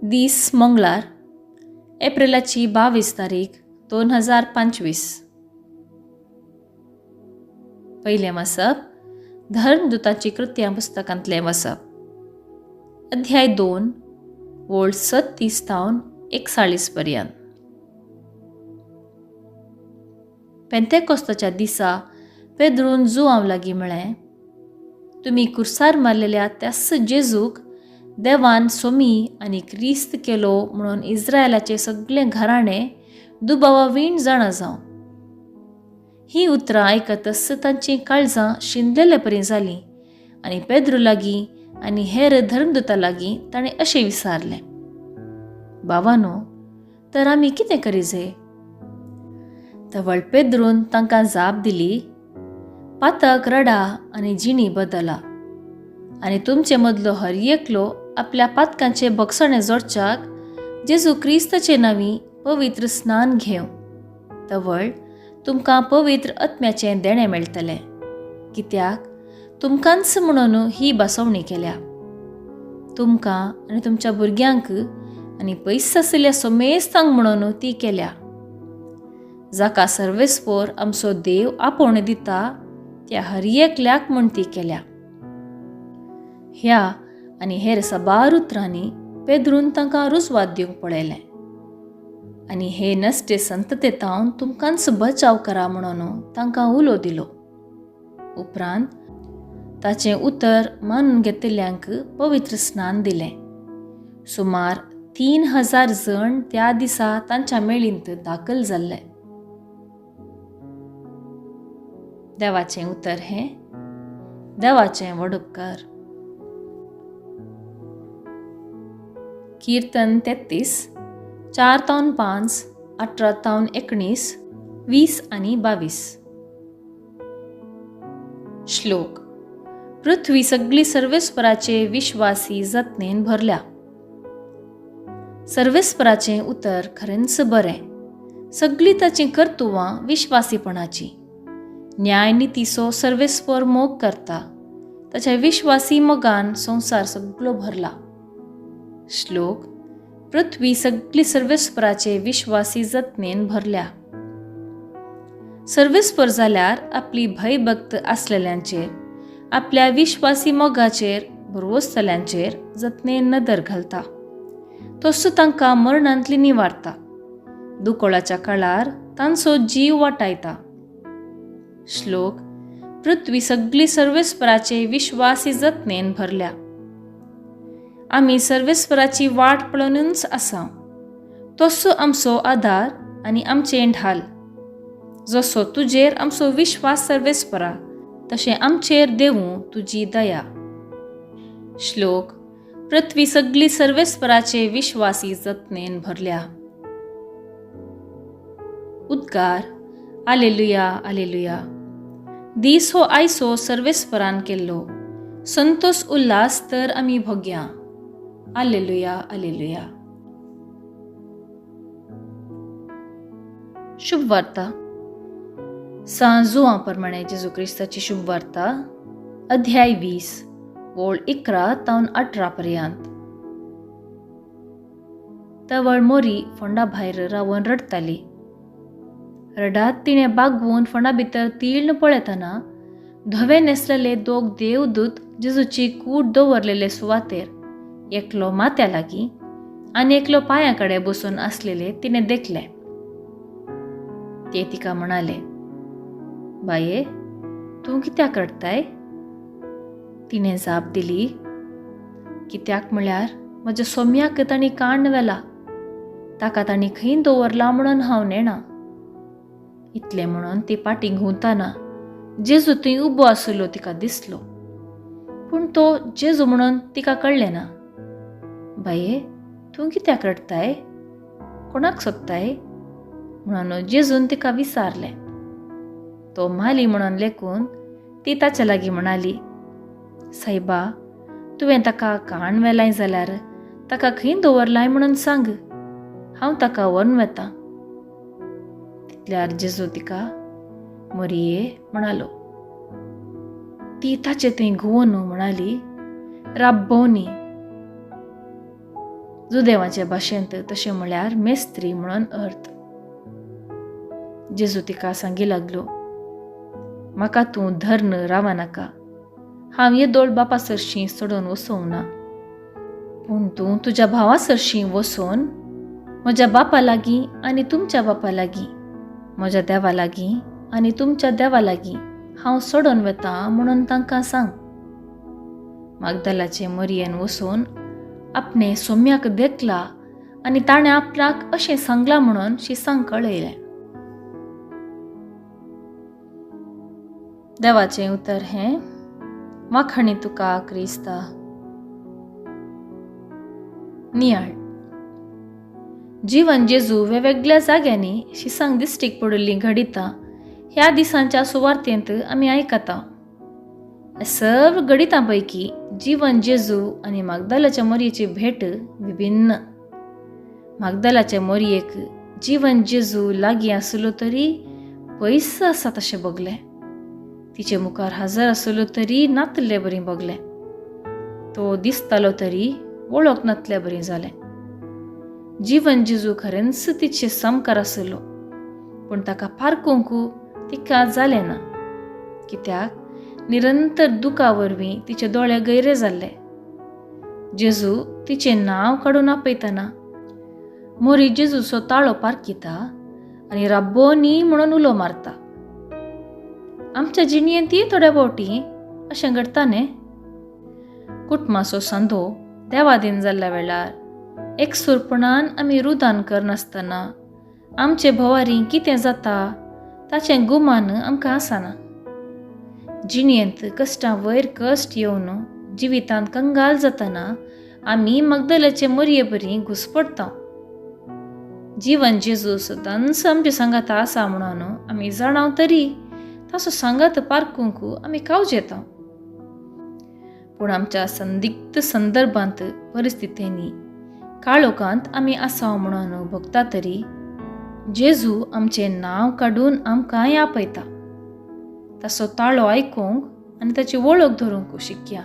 दीस मंगळार, एप्रिलाची 22 तारीख 2025. पयलें वाचप धर्मदुताची कृत्यां पुस्तकांतलें वाचप, अध्याय 2 वोळ 36 तावन 41 पर्यंत. पेंतेकोस्ताच्या दिसा पेद्रून जुआंव लागीं म्हळें, तुमी कुर्सार मारलेल्या त्याच जेजूक देवान सोमी आनी क्रिस्त केलो म्हणून इस्रायलाचे सगळे घराणे दुबावा वीण जाणा जावं. ही उतरां आयकतच तांचीं काळजां शिंदलेले परी जालीं आनी पेद्रू लागीं आनी हेर धर्मदुता लागीं ताणें अशें विचारलें, बाबानो, तर आमी कितें करीजे? तवळ पेद्रून तांकां जाप दिली, पातक रडा आनी जिणी बदला आनी तुमचे मदलो हर एकलो आपल्या पातकांचे भोगसणे जोडच्याक जेजू क्रिस्ताचे नांवी पवित्र स्नान घेवं, तवळ तुमकां पवित्र आत्म्याचें देणें मेळटलें, कित्याक तुमकांच म्हणून ही बसवणी केल्या. तुमकां आनी तुमच्या भुरग्यांक आनी पयस आशिल्ल्या सोमेस्तांक म्हणून ती केल्या. जाका सर्वेस्पोर आमचो देव आपोवणें दिता त्या हर एकल्याक म्हूण ती केल्या. ह्या आनी हेर साबार उतरांनी पेद्रून तांकां रुजवात दिवंक पळयलें आनी हे नश्टे संतते तावन तुमकांच बचाव करा म्हणून तांकां उलो दिलो. उपरांत ताचें उतर मानून घेतिल्ल्यांक पवित्र स्नान दिलें. सुमार 3000 जण त्या दिसा तांच्या मेळींत दाखल जाल्ले. देवाचें उतर हें देवाचें व्हड उपकार. कीर्तन 33, 4 तावन 5, 18 तावन 19, 20 आनी 22. श्लोक. पृथ्वी सगळी सर्वेस्पराचे विश्वासी जतनेन भरल्या. सर्वेस्पराचें उतर खरेंच बरें, सगळीं ताचीं कर्तुवां विश्वासीपणाचीं. न्याय नितीचो सर्वेस्पर मोग करता, ताच्या विश्वासी मोगान संवसार सगळो भरला. श्लोक. पृथ्वी सगळी सर्वेस्पराचे विश्वासी जतनेन भरल्या. सर्वेस्पर जाल्यार आपली भयभक्त आसलेल्यांचेर, आपल्या विश्वासी मोगाचेर भरवसतल्यांचेर जतनेन नदर घालता. तसो तांकां मरणांतली निवारता, दुकोळाच्या काळार तांचो जीव वाटायता. श्लोक. पृथ्वी सगळी सर्वेस्पराचे विश्वासी जतनेन भरल्या. आमी सर्वेस्पराची वाट पळोवनूच आसा, तसो आमचो आदार आनी आमचें ढाल. जसो तुजेर आमचो विश्वास सर्वेस्परा, तशें आमचेर देवूं तुजी दया. श्लोक. पृथ्वी सगळी सर्वेस्पराचे विश्वासी जतनेन भरल्या. उद्गार. आलेलुया, आलेलुया. दीस हो आयसो सर्वेस्परान केल्लो, संतोष उल्हास तर आमी भोग्या. आलेलुया, आलेलुया. शुभ वार्ता. सां जुआं प्रमाणे जेजू क्रिस्ताची शुभ वार्ता, अध्याय 20, वोळ 11 तावन 18 पर्यंत. तवळ मोरी फोंडा भायर रावन रडटाली. रडात तिणें बागवून फोंडा भितर तीर्ण पळयतना धवे न्हेसलेले दोग देवदूत जेजूची कूड दवरलेले सुवातेर एकलो माथ्या लागीं आनी एकलो पांया कडेन बसून आसलेले तिणें देखले. ते तिका म्हणाले, बाये, तूं कित्याक रडटाय? तिणें जाप दिली, कित्याक म्हळ्यार म्हज्या सोम्याक तांणी काण्ण व्हेला, ताका तांणी खंय दवरला म्हणून हांव नेणा. इतलें म्हणून ती पाटी घुंवतना जेजू थंय उबो आशिल्लो तिका दिसलो, पूण तो जेजू म्हणून तिका कळ्ळें ना. बाये, तूं कित्याक रडटाय? कोणाक सोदताय? म्हणून जेजून तिका विचारलें. तो माली म्हणून लेखून ती ताच्या लागीं म्हणाली, सायबा, तुवें ताका काण व्हेलाय जाल्यार ताका खंय दवरलाय म्हणून सांग, हांव ताका व्हरून वता. तितल्यार जेजू तिका मोरये म्हणालो. ती ताचे थंय घुंवन म्हणाली, राब्बोनी. जुदेवाचे भाशेंत तशें म्हळ्यार मेस्त्री म्हणून अर्थ. जेजू तिका सांगी लागलो, म्हाका तूं धर्न रावा नाका, हांव येदोळ बापा सरशीं सोडून वचोंक ना, पूण तूं तुज्या भावा सरशीं वचून म्हज्या बापा लागीं आनी तुमच्या बापा लागीं, म्हज्या देवा लागीं आनी तुमच्या देवा लागीं हांव सोडून वता म्हणून तांकां सांग. मागदलाचे मरयेन वचून आपणे सोम्याक देखला आनी ताणें आपणाक अशें सांगलां म्हणून शिसांक कळयलें. देवाचें उतर हें. वाखाणी तुका क्रिस्ता. नियाळ. जिवन जेजू वेगवेगळ्या जाग्यांनी शिसांक दिश्टीक पडिल्लीं घडितां ह्या दिसांच्या सुवार्तेंत आमी आयकता. सर्व घडितां पैकी जिवन जेजू आनी मागदालाच्या मोरयेची भेट विभिन्न. मागदालाच्या मोरयेक जिवन जेजू लागीं आसलो तरी पयस आसा तशें भोगलें. तिचे मुखार हजर आसलो तरी नातले बरी भोगलें. तो दिसतालो तरी वळख नातले बरी जालें. जिवन जेजू खरेंच तिचे सामकार आसलो, पूण ताका पारकूंक तिका जालें ना, कित्याक निरंतर दुखा वरवीं तिचे दोळे गैरे जाल्ले. जेजू तिचें नांव काडून आपयतना मोरी जेजूचो ताळो पारखिता आनी राब्बोनी म्हणून उलो मारता. आमच्या जिणयेंतय थोड्या फावटी अशें घडटा न्ही. कुटुंबाचो सांदो देवादीन जाल्ल्या वेळार एकसूरपणान आमी रुदान करनासतना आमचे भोवारी कितें जाता ताचें गुमान आमकां आसना. जिणयेंत कश्टां वयर कश्ट येवन जिवितांत कंगाल जातना आमी मगदलाचे मोरये बरी घुसपडटा. जिवन जेजू सदांच आमचे सांगाता आसा म्हणून आमी जाणाव तरी ताचो सांगात पारकूंक आमी कावजेता. पूण आमच्या संदिग्ध संदर्भांत परिस्थितींनी काळोखांत आमी आसा म्हणून भोगता तरी जेजू आमचें नांव काडून आमकांय आपयता. ताचो ताळो आयकूंक आनी ताची वळख धरूंक शिकया.